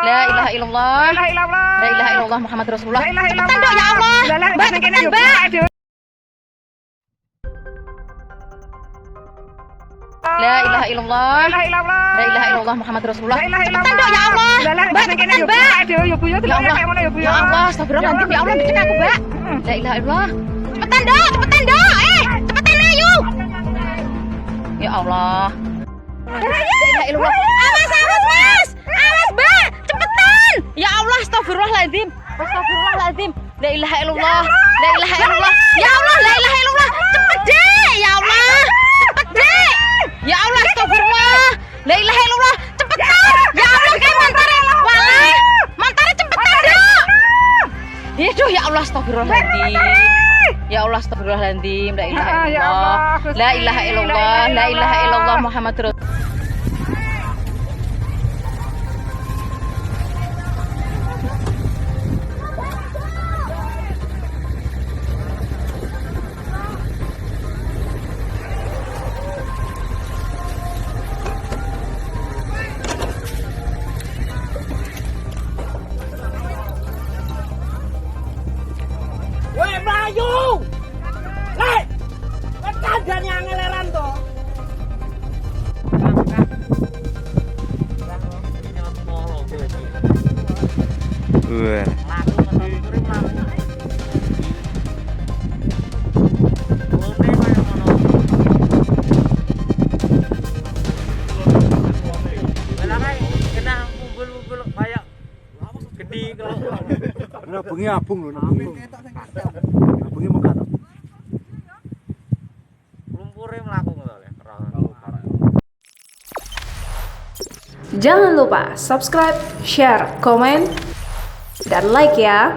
La ilaha illallah. La ilaha illallah. La ilaha illallah Muhammad Rasulullah. La ilaha Cepetan illallah. dong ya Allah. Lah, lah, Mbak, nang kene cepetan, yo, Mbak. Aduh. La ilaha illallah. La ilaha illallah. La ilaha illallah Muhammad Rasulullah. La ilaha Cepetan illallah. dong ya Allah. Lah, lah, Mbak, nang kene cepetan, yo, Mbak. Aduh, yo Bu yo, Ya delok Allah. kayak ngono yo Bu Ya Allah, astagfirullahaladzim. Ya Allah, dicek aku, Mbak. La ilaha illallah. Cepetan dong, cepetan dong. Eh, cepetan ayo. Ya Allah. La ilaha illallah. Awas, awas, Mas. Awas, Mbak. Cepetan. Ya Allah, astagfirullahaladzim. Astagfirullahaladzim. La ilaha illallah. La ilaha illallah. Ya Allah, la ilaha illallah. Cepet deh, ya Allah. Cepet deh. Ya Allah, astagfirullah. La ilaha illallah. Cepetan. Ya Allah, kayak montore. Walah. Montore cepetan dong. Aduh, ya Allah, astagfirullahaladzim. Ya Allah, astagfirullahaladzim. La ilaha Ah, ya illallah. Allah, La ilaha illallah. La ilaha illallah Muhammad Rasul. Woi mlayu. Lek. Wes kandhane angeleran to. Wah. Kena mumbul-mumbul kayak gede kalau Nah, bengi abung lho, nah bengi. Abunge mekar. lumpure mlaku ngono lho. Jangan lupa subscribe, share, komen, dan like ya.